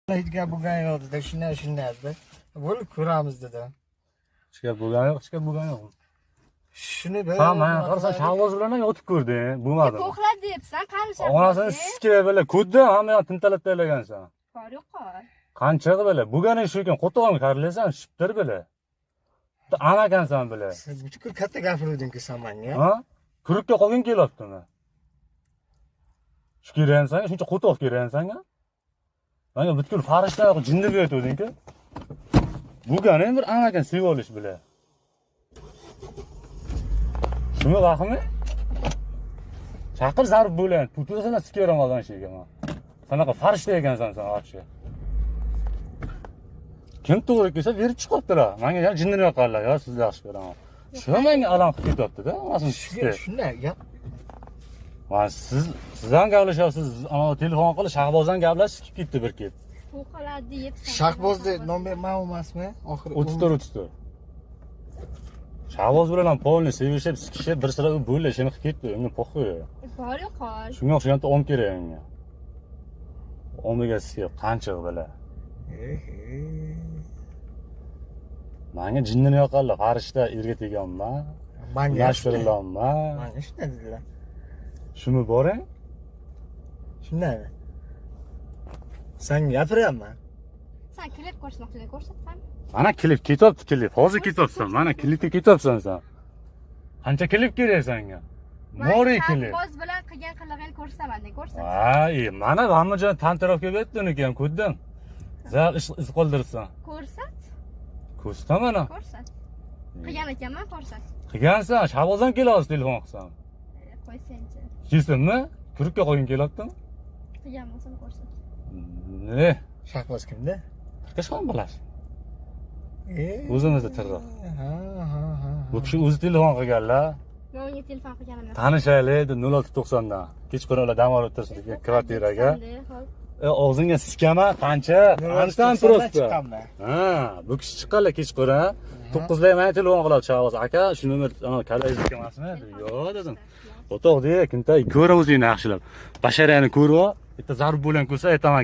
Hech gap bo'lgani yo'q dedi. Shunday shunday dedi. Bo'ldi, ko'ramiz dedi. Hech gap bo'lgani yo'q, hech gap bo'lgani yo'q. Shuni bir San mana qarasan, Shahboz bilan ham yotib ko'rding, bo'lmadi. Po'xla deyapsan, qani Onasini sikib bala ko'rdi, hamma yoq tintalab tashlagansan. Bor yo'q. Qancha bala? Bo'lgani shu ekan, qo'tog'im karlaysan, shiptir bala. Anakansan bala. Sen butkul katta gapirding-ku sen menga. Ha? Kurukka qolging kelyaptimi? Shu kerakmi sanga? Shuncha qo'toq kerakmi sanga? Manga butkul farishta jinni berayotganding-ku. Bo'lgani ham bir anakan sevib olish bilan. Shumi vahmi? Chaqir zarb bo'layin. Puturasana sikaveraman shu yerga man. Sanaqa farishta ekansan sen вообще. Kim to'g'ri kelsa berib chiqyaptilar. Menga ya jinnini yoqarlar, yo sizni yaxshi ko'raman. Shu menga alam qilib ketyapti-da, onasini sikdi. Shunday gap. Man siz ham gaplashyapsiz, ana telefon qilib Shahboz ham gaplashib chiqib ketdi bir ket. Po'xla deyapsan. Shahbozni nomer man emasmi? Oxiri 34 34. Shahboz bilan ham polni sevishib, sikishib, bir sira u bo'ldi, ishini qilib ketdi, unga poxuy. Bor yo'q. Shunga o'xshagan om kerak unga. Omiga sikib, qancha bila. Manga jinnini yoqarlar, farishta erga teganman. Manga Unashtirilaman. Manga shunday dedilar. Shumi boring? Shundaymi? Sen gapiryapman. Sen klip ko'rsatmoqchi ko'rsat qani. Mana klip ketyapti, klip. Hozir ketyapsan. Mana klipga ketyapsan sen. Qancha klip kerak senga? Mori klip. Shahboz bilan qilgan qilig'ingni ko'rsataman de, ko'rsat. Ha, mana hamma joy tantiroqqa berdi uniki ham ko'rdim. Zal ish iz qoldiribsan. Ko'rsat, Ko'rsataman mana. ko'rsat. Qilgan ekanman, ko'rsat. Qilgansan, Shahboz ham keladi telefon qilsam. Qo'ysenchi. Kelsinmi? Turkka qo'yging kelyaptimi? Qilgan bo'lsam ko'rsat. Ne? Shahboz kimda? Tirkash ham bilasiz. E. O'zimizda tirroq. Ha, ha, ha. Bu kishi o'zi telefon qilganlar. Men unga telefon qilganim yo'q. Tanishaylik deb 0690 dan. Kechqurun ular dam olib tursin degan kvartiraga. Og'zingga sikaman qancha? Qanchadan просто. Chiqqanman. Ha, bu kishi chiqqanlar kechqurun. 9da menga telefon qiladi Shahboz aka, shu nomer ana kallayizniki emasmi? Yo'q dedim. O'toq de, kimta ko'r o'zingni yaxshilab. Basharani ko'rib, bitta zarb bo'lan ko'rsa aytaman.